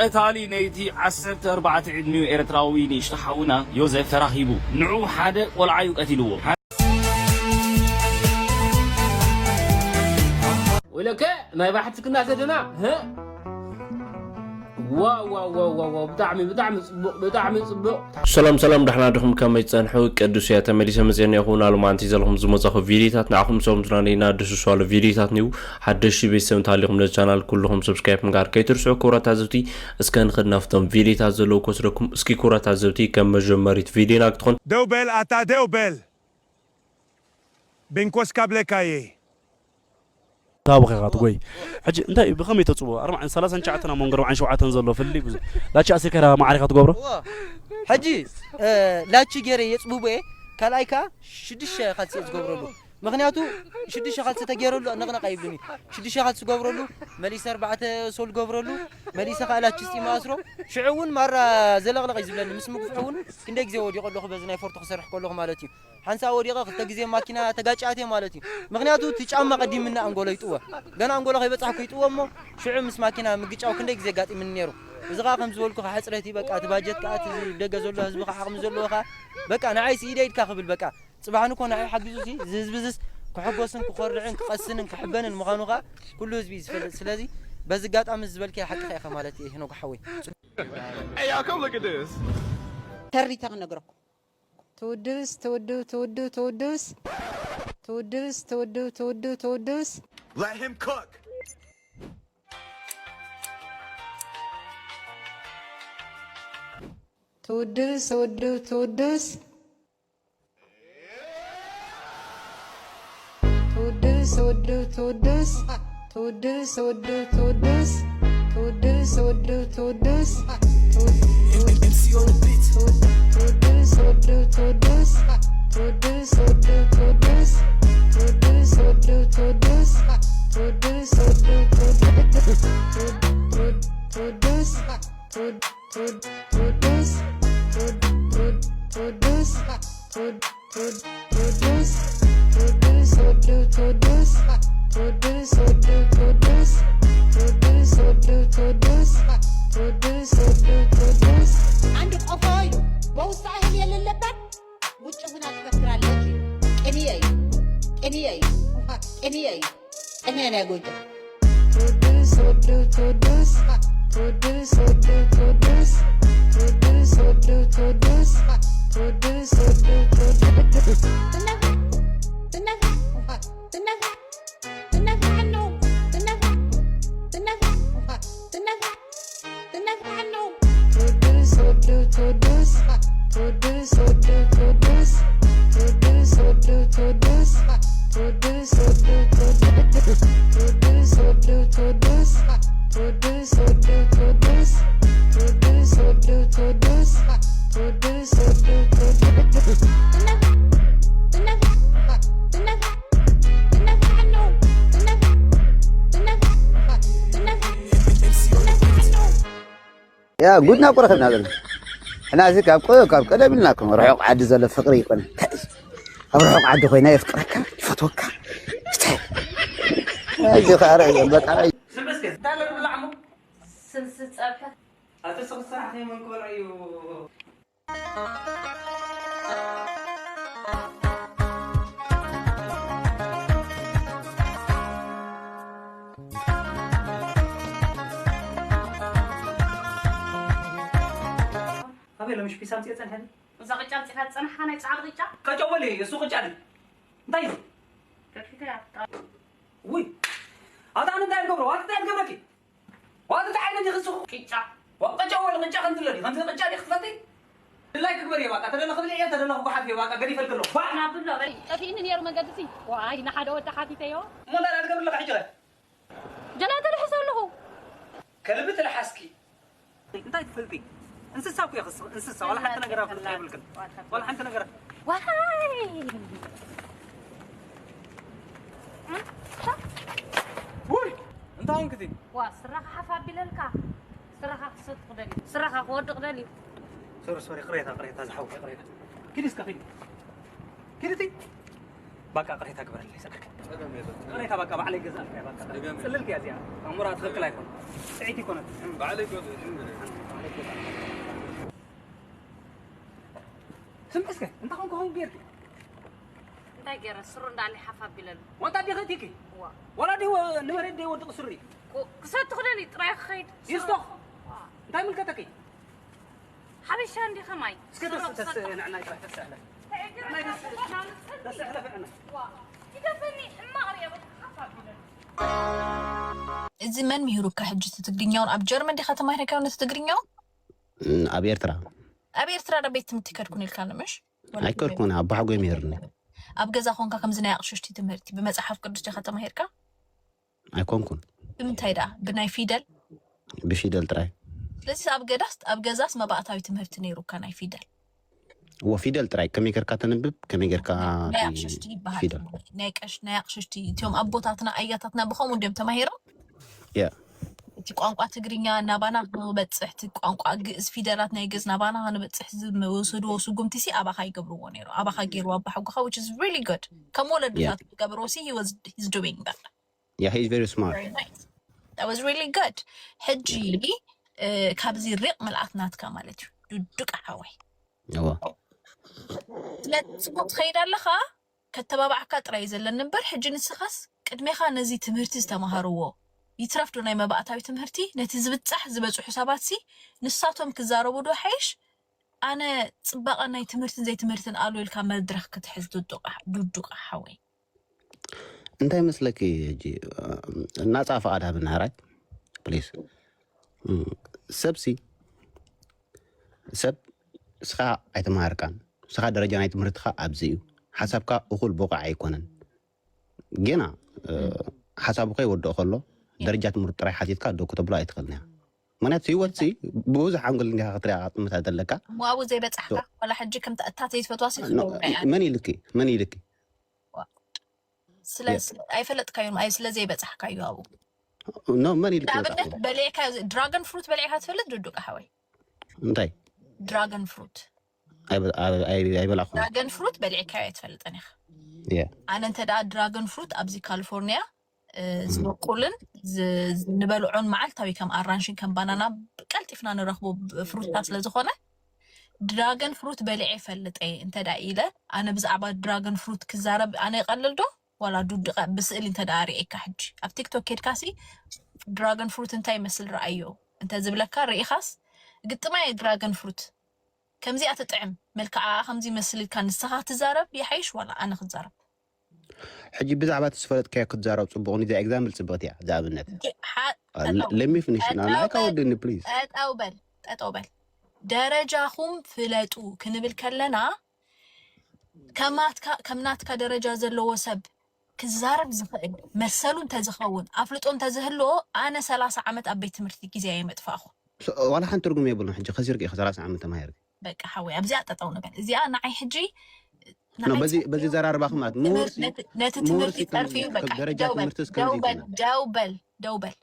ቀታሊ ነይቲ ዓሰርተ ኣርባዕተ ዕድሚኡ ኤርትራዊ ንእሽቶ ሓውና ዮዘፍ ተራኺቡ። ንዑ ሓደ ቆልዓ እዩ ቀቲልዎ። ወይለከ ናይ ባሕቲ ክና ዘደና፣ ህ? ዋው፣ ዋው፣ ዋው፣ ዋው፣ ዋው፣ ብጣዕሚ፣ ብጣዕሚ ጽቡቕ፣ ብጣዕሚ ጽቡቕ። ሰላም ሰላም፣ ደሕና ዲኹም? ከመይ ትጸንሑ? ቅዱስ እያ ተመሊሰ መጽኤ እኒአኹ። ናሎማዓንቲ ዘለኹም ዝመጻኹ ቪዲዮታት ንዓኹም ሰሙዝናነይና ድስሱ ኣሎ ቪዲዮታት ኒው። ሓደሽቲ ቤተሰብ እንተሃሊኹም ነዚ ቻናል ኩልኹም ሰብስክራይብ ምግባር ከይትርስዑ። ክቡራት ታዘብቲ፣ እስከ ንኽድ ናብቶም ቪዲዮታት ዘለዉ ክወስደኩም። እስኪ ክቡራት ታዘብቲ፣ ከም መጀመሪት ቪዲዮና ክትኾን ደው በል ኣታ ደው በል። ቤንኮስ ካብለካየ። ታቦ ኸኻ ትጎይ። ሕጂ እንታይ ብኸመይ ተጽቦ? ኣርባዓን ሰላሳን ትሽዓተን ኣብ መንጎ ኣርባዓን ሸውዓተን ዘሎ ፍልልይ ብዙ። ላቺ ኣሲርካ ኢኻ ማዕሪኻ ትገብሮ? እዋ። ሕጂ፣ እ፣ ላቺ ገይረ የጽብቦ እየ። ካልኣይ ከኣ ሽዱሽተ ካልሲ እየ ዝገብረሉ። ምኽንያቱ ሽዱሽተ ካልሲ ተገይረሉ ነቕነቕ ኣይብልን እዩ። ሽዱሽተ ካልሲ ዝገብረሉ፣ መሊሰ ኣርባዕተ ሶል ገብረሉ፣ መሊሰ ከኣ ላቺ ስጢመ ኣስሮ። ሽዑ እውን ማራ ዘለቕለቕ እዩ ዝብለኒ። ምስ ምግፍሑ እውን ክንደይ ግዜ ወዲቐ ኣለኹ በዚ ናይ ፎርቶ ክሰርሕ ከለኹ ማለት እዩ። ሓንሳእ ወዲቐ ክልተ ግዜ ማኪና ተጋጭኣት እየ ማለት እዩ። ምኽንያቱ እቲ ጫማ ቀዲምና ኣንጎሎ ይጥወ። ገና ኣንጎሎ ከይበጻሕኩ ይጥወ እሞ ሽዑ ምስ ማኪና ምግጫው ክንደይ ግዜ ኣጋጢምኒ ነይሩ። እዚ ኸኣ ከም ዝበልኩኻ ሕጽረት እዩ በቃ እቲ ባጀት ከኣ እቲ ደገ ዘሎ ህዝቢ ኸኣ ዓቕሚ ዘለዎ ኸኣ በቃ ንዓይሲ ኢደ ኢድካ ክብል በቃ ጽባሕ ንኮ ንዓይ ሓጊዙሲ እዚ ህዝቢ እዝስ ክሕጎስን ክኾርዕን ክቐስንን ክሕበንን ምዃኑ ኸኣ ኩሉ ህዝቢ እዩ ዝፈልጥ። ስለዚ በዚ ኣጋጣሚ እዚ ዝበልካዮ ሓቅኻ ኢኻ ማለት እየ ሄኖክ ሓወይ። Hey, y'all, come look at this. ተሪታ ክነግረኩም። ትውድብስ፣ ትውድብ፣ ትውድብ፣ ትውድብስ። ትውድብስ፣ ትውድብ፣ ትውድብ፣ ትውድብስ። Let him cook. ትውድብስ፣ ትውድብ፣ ትውድብስ። ትውድብስ፣ ትውድብ፣ ትውድብስ። ትውድብስ፣ ትውድብ፣ ትውድብስ። ትውድብስ፣ ትውድብ፣ ትውድብስ። ትውድ-፣ ትውድ-፣ ትውድ-፣ ትውድብስ፣ ትውድብ፣ ትውድብስ። ትውድብስ፣ ትውድብ፣ ትውድብስ። ትውድብስ፣ ትውድብ፣ ትውድብስ። ትውድብስ፣ ትውድብ፣ ትውድብስ። ትውድ-፣ ትውድ-፣ ትውድብስ። ትውድ-፣ ትውድ-፣ ትውድ-፣ ትውድብስ። ትውድ-፣ ትውድ-፣ ትውድብስ። ትውድብስ፣ ትውድብ፣ ትውድብስ። ትውድብስ፣ ትውድብ፣ ትውድብስ። ትውድብስ፣ ትውድብ፣ ትውድብስ። ትውድብስ፣ ትውድብ፣ ትውድብስ። አንድ ቆፎ እዩ። በውስጡ እህል የሌለበት ውጭ ሆና ትፈክራለች። ቅኔ እዩ። ቅኔ እዩ። ቅኔ እዩ። ቅኔ ናይ ጎጃም። ትውድስ፣ ትውድብ፣ ትውድስ። ትውድስ፣ ትውድብ፣ ትውድስ። ትውድስ፣ ትውድብ፣ ትውድስ። ትውድስ፣ ትውድብ፣ ትውድስ። ትነፋ፣ ትነፋ፣ ትነፋ፣ ትነፋ ነው። ትነፋ፣ ትነፋ፣ ትነፋ። ትነፋሕ ነው። ትውድስ፣ ትውድብ፣ ትውድስ። ትውድስ፣ ትውድብ፣ ትውድስ። ትውድስ፣ ትውድብ፣ ትውድስ። ትውድስ፣ ትውድብ፣ ትውድስ። ትውድስ፣ ትውድብ፣ ትውድስ። ትውድስ፣ ትውድብ፣ ትውድስ። ትውድስ፣ ትውድብ፣ ትውድስ። ትውድስ፣ ትውድብ፣ ትውድስ። ትነፋሕ፣ ትነፋሕ፣ ትነፋሕ፣ ትነፋሕ ነው። ትነፋሕ፣ ትነፋሕ፣ ትነፋሕ፣ ትነፋሕ ነው። ያ ጉድና እኮ ረኺብና ዘለና። ሕና እዚ ካብ ቀ-፣ ካብ ቀደም ኢልናኩም ርሑቕ ዓዲ ዘሎ ፍቕሪ ይኮነ። እንታይ እዩ? ኣብ ርሑቕ ዓዲ ኮይና የፍቅረካ፣ ይፈትወካ። እንታይ? እዚ ኸኣ ርኣዮ፣ በቃ ርኣዮ። ስምዒ እስከ፣ እንታይ ኣሎ ንብላዕ እሞ? ስልሲ ጸብሒ። ኣቲ ስኽስ ስራሕ ከይመን ክበልዕ እዩ። ኣበይ ሎምሽ ፒሳ ኣምጺኤ ጸንሐኒ? እዛ ቅጫ ኣምጺኻ ዝጸናሕካ ናይ ጻዕሪ ቅጫ? ከጨው በሊ፣ እሱ ቅጫ ድዩ? እንታይ እዩ? ከፊተ ያፍጣ። ውይ፣ ኣታ ኣነ እንታይ ትገብሮ? ኣታ እንታይ ትገብረኪ? ዋት እንታይ ዓይነት ይኽስኹ? ቅጫ። ዋ፣ ቅጫ ወይ ቅጫ ከምዚ ለዲ፣ ከምዚ ቅጫ ዲ ክትፈቲ? ድላይ ክግበር እየ፣ ባቃ፣ ተደለ ክብል እየ፣ ተደለ ክጓሓፍ እየ፣ ባቃ፣ ገዲፈልክ ኣለኹ። ባ! ናብሎ፣ በይ፣ ጠፊእኒ ነይሩ መንገዲ ሲ። ዋይ፣ ንሓደ ወዲ ሓቲተዮ። እሞ እንታይ ትገብር ኣለኻ ሕጂ ኸ? ጀላይ ተልሕሶ ኣለኹ። ከልቢ ተልሓስኪ? እንታይ ትፈልጢ? እንስሳ እኮ እየ ክስ-፣ እንስሳ፣ ዋላ ሓንቲ ነገር ኣፍልጦ የብልክን። ዋላ ሓንቲ ነገር። ዋይ! ውይ! እንታይ ኾንክቲ? ዋ፣ ስራኻ ሓፍ ኣቢለልካ። ስራኻ ክሰጥ ክደሊ። ስራኻ ክወድቕ ደሊ። ሶሪ፣ ሶሪ፣ ቅሬታ፣ ቅሬታ፣ ዝሓውኪ ቅሬታ። ኪዲ እስከ ኪዲ። ኪዲ እቲ። ባቃ ቅሬታ ግበረለይ ሰቅርክ። ቅሬታ ባቃ ባዕለይ ገዛ ባቃ። ጽልልክ እያ እዚኣ። ኣእምሮኣ ትኽክል ኣይኮን። ጽዒት ይኮነት። ባዕለይ ገዛ። ስምዒ እስከ እንታይ ኮንኩ ጌርክ? እንታይ ገይረ? ስሩ እንዳለ ሓፍ ኣቢለሉ። ወንታ ዲኺ እቲኪ? እዋ። ወላ ዲሁ ንመሬት ደይወድቕ ስሪ? ኩ-፣ ክሰቲ ክደሊ ጥራይ ክኸይድ። ይስቶ። እዋ። እንታይ ምልከተኪ? ሓበሻ እንዲ ከማይ። እስከ ስሩ ተስ-፣ ተስ-፣ ክሰቲ። ንዕናይ ጥራይ ተስዕለ። ንዕናይ ተስ-፣ ተስዕለ ፍዕነ። እዋ። ይደፈኒ ሕማቕ ርየ በቃ ሓፍ ኣቢለሉ። እዚ መን ምሂሩካ ሕጂ እቲ ትግርኛውን? ኣብ ጀርመን ዲኻ ተማሂርካዮ ነቲ ትግርኛውን? እም፣ ኣብ ኤርትራ። ኣብ ኤርትራ ዶ ቤት ትምህርቲ ከድኩን ኢልካ ንምሽ? ወላ ኣይከድኩን፣ ኣቦሓጎይ ምሂርኒ። ኣብ ገዛ ኮንካ ከምዚ ናይ ኣቕሽሽቲ ትምህርቲ ብመጽሓፍ ቅዱስ ዲኻ ተማሂርካ? ኣይኮንኩን። ብምንታይ ደኣ? ብናይ ፊደል? ብፊደል ጥራይ። ስለዚ ኣብ ገዳስ-፣ ኣብ ገዛስ መባእታዊ ትምህርቲ ነይሩካ ናይ ፊደል? እዎ፣ ፊደል ጥራይ። ከመይ ጌርካ ተንብብ፣ ከመይ ጌርካ ናይ እቲ ኣቕሽሽቲ ይበሃል። ፊደል። ናይ ቀሽ-፣ ናይ ኣቕሽሽቲ፣ እቶም ኣቦታትና ኣያታትና ብኸምኡ እንድዮም ተማሂሮም? ያ። እቲ ቋንቋ ትግርኛ ናባና ንክበጽሕ፣ እቲ ቋንቋ ግእዝ ፊደላት ናይ ግእዝ ናባና ክንበጽሕ ዝወሰድዎ ስጉምቲ ሲ ኣባኻ ይገብርዎ ነይሩ። ኣባኻ ገይርዎ ኣባሓጎኻ፣ which is really good። ከም ወለድታት ያ። ዝገብርዎ ሲ he was, he's doing that። Yeah, he's very smart. Very nice. That was really good. ሕጂ፣ እ፣ ካብዚ ሪቕ ምልኣት ናትካ ማለት እዩ። ዱዱቅ ሓወይ። እዎ። ስለ ጽቡቅ ትኸይድ ኣለኻ፣ ከተባባዕካ ጥራይ እዩ ዘለኒ እምበር፣ ሕጂ ንስኻስ ቅድሜኻ ነዚ ትምህርቲ ዝተማሃርዎ ይትረፍ ዶ ናይ መባእታዊ ትምህርቲ፣ ነቲ ዝብጻሕ ዝበጽሑ ሰባት ሲ ንሳቶም ክዛረቡ ዶ ሓይሽ? ኣነ ጽባቐ ናይ ትምህርትን ዘይትምህርትን ኣሉ ኢልካ መድረኽ ክትሕዝ ዱዱቅ፣ ዱዱቅ ሓወይ። እንታይ መስለኪ ሕጂ፣ እ፣ ናጻ ፍቓድ ሃብና፣ right? Please። እም፣ ሰብሲ፣ ሰብ እስኻ ኣይተማሃርካን፣ እስኻ ደረጃ ናይ ትምህርትኻ ኣብዚ እዩ፣ ሓሳብካ እኹል ብቑዕ ኣይኮነን። ጌና፣ እ፣ እም። ሓሳቡ ከይወድኦ ከሎ፣ ያ። ደረጃ ትምህርቱ ጥራይ ሓቲትካ ደው ክተብሎ ኣይትኽእልን ኢኻ። ምኽንያቱ ህይወትሲ ብብዙሕ ኣንግል እንዲኻ ክትሪኣ ክትጥምታ ዘለካ። እሞ ኣብኡ ዘይበጻሕካ፣ ሶ-፣ ዋላ ሕጂ ከምታ እታ ዘይትፈትዋ ሲ ኖ፣ ክትገብራ እያ። መን ኢልኪ? መን ኢልኪ? ዋ። ስለ-፣ የ-፣ ስለ-፣ ኣይፈለጥካዮን፣ ኣይ፣ ስለ ዘይበጻሕካዮ ኣብኡ። ኖ፣ መን ኢልኪ ንኣብነት በጻሕኩ? በሊዕካዮ፣ ድራገን ፍሩት በሊዕካ ትፈልጥ ዱዱቅ ሓወይ? እንታይ? ድራገን ፍሩት። ኣይበ-፣ ኣይ-፣ ኣይ-፣ ኣይበላዕኩን። ድራገን ፍሩት በሊዕካዮ ኣይትፈልጥን ኢኻ። የ። ኣነ እንተ ደኣ ድራገን ፍሩት ኣብዚ ካሊፎርኒያ፣ እ፣ እም። ዝበቁልን ዝ-፣ ንበልዖን መዓልታዊ ከም ኣራንሽን ከም ባናና ቀልጢፍና ንረኽቦ ብ-፣ ፍሩታ ስለ ዝኾነ፣ ድራገን ፍሩት በሊዐ ይፈልጥ እየ እንተ ደኣ ኢለ፣ ኣነ ብዛዕባ ድራገን ፍሩት ክዛረብ ኣነ ይቐልል ዶ? ዋላ ዱድቐ ብስእሊ እንተ ደኣ ርእየካ ሕጂ ኣብ ቲክቶክ ኬድካሲ ድራገን ፍሩት እንታይ ይመስል ረኣዮ እንተ ዝብለካ ርኢኻስ ግጥማ እየ ድራገን ፍሩት ከምዚኣ ትጥዕም መልክዓ ከምዚ ይመስል ኢልካ ንስኻ ትዛረብ ይሓይሽ ዋላ ኣነ ክዛረብ? ሕጂ ብዛዕባ እቲ ዝፈለጥካዮ ክትዛረብ ጽቡቕ፣ ንዛ ኤግዛምፕል ጽብቕቲ እያ፣ እዛ ኣብነት። ድ-፣ ሓ-፣ አ፣ ለ-፣ ጠጠው፣ let me finish። ና-፣ ጠጠው ናይካ በል፣ ወድኒ፣ ፕሊዝ። ጠጠው በል፣ ጠጠው በል። ደረጃኹም ፍለጡ ክንብል ከለና፣ ከማትካ፣ ከም ናትካ ደረጃ ዘለዎ ሰብ ክዛረብ ዝኽእል መሰሉ እንተዝኸውን፣ ኣፍልጦ እንተዝህልዎ፣ ኣነ ሰላሳ ዓመት ኣብ ቤት ትምህርቲ ግዜ ኣየመጥፋእኹ። ሶ-፣ ዋላ ሓንቲ ትርጉም የብሉን። ሕጂ ከሲርኪ ኢኺ ሰላሳ ዓመት ተማሂርኪ። በቃ ሓወይ፣ ኣብዚኣ ጠጠው ንበል። እዚኣ ንዓይ ሕጂ፣ ኖ፣ ንዓይ በዚ፣ በዚ ዘራርባኹም ማለት ትምህር-፣ ምሁርሲ፣ ነቲ፣ ነቲ ትምህርቲ ምሁርሲ ከም ጸርፊ እዩ። በቃ ደረጃ ደው በል፣ ትምህርትስ ከምዚ ደው በል፣ ይኮነ። ደው በል፣ ደው በል።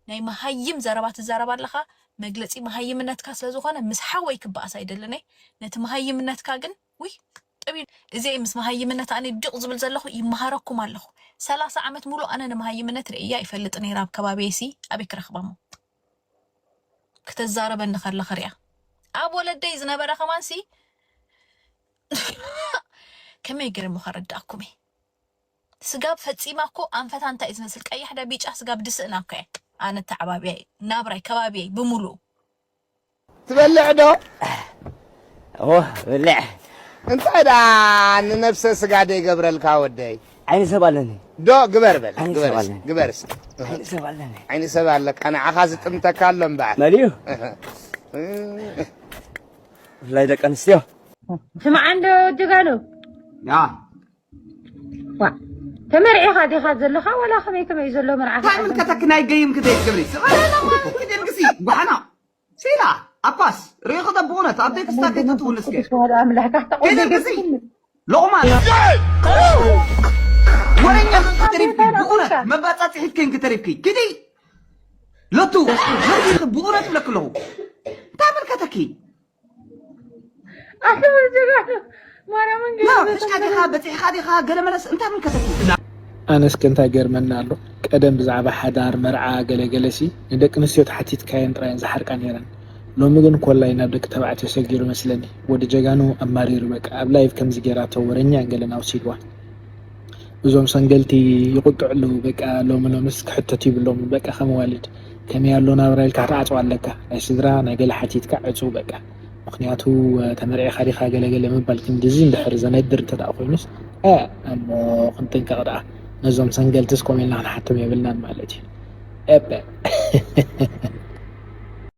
ናይ መሃይም ዘረባ ትዛረብ ኣለኻ። መግለጺ መሃይምነትካ ስለ ዝኾነ ምስ ሓወይ ክበኣስ ኣይደልን እየ። ነቲ መሃይምነትካ ግን፣ ውይ፣ ጠቢሉ። እዚ ምስ መሃይምነት ኣነ ድቕ ዝብል ዘለኹ ይመሃረኩም ኣለኹ። ሰላሳ ዓመት ሙሉእ ኣነ ንመሃይምነት ርእያ ይፈልጥ ነይረ ኣብ ከባቢየሲ ኣበይ ክረኽባሞ? ክተዛረበኒ ከላ ክሪኣ። ኣብ ወለደይ ዝነበረ ከማንሲ ከመይ ገይረ እሞ ከረድኣኩም እየ? ስጋብ ፈጺማ እኮ ኣንፈታ እንታይ እዩ ዝመስል? ቀያሕ ዳ ቢጫ ስጋብ ድስእና እኮ እየ። ኣነ ተዓባቢያ እየ። ናብራይ ከባቢየይ ብምሉኡ። ትበልዕ ዶ? እወ፣ እበልዕ። እንታይ ደኣ ንነብሰ ስጋ ደይገብረልካ ወደይ? ዓይኒ ሰብ ኣለኒ። ዶ ግበር በል፣ ዓይኒ ግበር ሰብ እስኪ፣ ኣለኒ። ግበር እስኪ። ዓይኒ ሰብ ኣለኒ። ዓይኒ ሰብ ኣለካ፣ ንዓኻ ዝጥምተካ ኣሎ እምበኣር። መን እዩ? እህ። ብፍላይ ደቂ ኣንስትዮ። ስምዓ እንዶ ጀጋኑ። ያ። ዋ፣ ተመርዒኻ ዲኻ ዘለኻ? ዋላ ከመይ ከመይ እዩ ዘሎ መርዓኻ? እንታይ ምልከተኪ ናይ ገይም ክደይ ትገብሪ? ስቕ በለ፣ ግደልክሲ፣ ጓሓና። ሲላ፣ ኣኳስ፣ ርኢኺ ዶ ብእውነት ኣብ ደይ ክስታ ከይተትውኒ እስከ? ቅዱስ ወደ ኣምላኽ፣ ካሕታ ኪዲ ቆንጆ ግዚ። ገይርኩ። ሎቕማን። ወረኛ ክትኮን ተሪፍኪ፣ ኣቤት፣ ኣቤት፣ ብእውነት ኣቤት። መባጻጽሒት ኮይንኪ ተሪፍኪ። ኪዲ። ሎቱ፣ ሎቱ ብእውነት እብለኪ ኣለኹ። እንታይ ምልከተኪ? ኣቶ ጀጋኑ፣ ማርያምን ና ገለ ሕሽካ ዲኻ በፂሕኻ ዲኻ ገለ መለስ እንታይ ምልከተኒ? ኣነስ ከ እንታይ ገርመና ኣሎ? ቀደም ብዛዕባ ሓዳር፣ መርዓ፣ ገለገለሲ ንደቂ ኣንስትዮ ተሓቲትካየን ጥራየን ዝሓርቃ ነይረን። ሎሚ ግን ኮላይ ናብ ደቂ ተባዕትዮ ሰጊሩ መስለኒ። ወዲ ጀጋኑ ኣማሪሩ በቃ ኣብ ላይቭ ከምዚ ገይራቶ ወረኛ ገለን ኣውሲድዋ። እዞም ሰንገልቲ ይቁጥዑ ኣለዉ በቃ ሎሚ ሎምስ ክሕተቱ ይብሎም በቃ ከም ዋልድ ከመይ ኣሎ ናብራ ኢልካ ክትዓፅዋ ኣለካ ናይ ስድራ ናይ ገለ ሓቲትካ ዕፁ በቃ ምክንያቱ ተመርዒኻ ዲኻ ገለገለ ምባል ክንድዚ እንድሕር ዘነድር እንተ ደኣ ኮይኑስ እ እሞ ክንጥንቀቕ ደኣ ነዞም ሰንገልትስ ኮሜልና ክንሓቶም የብልናን ማለት እዩ ኤበ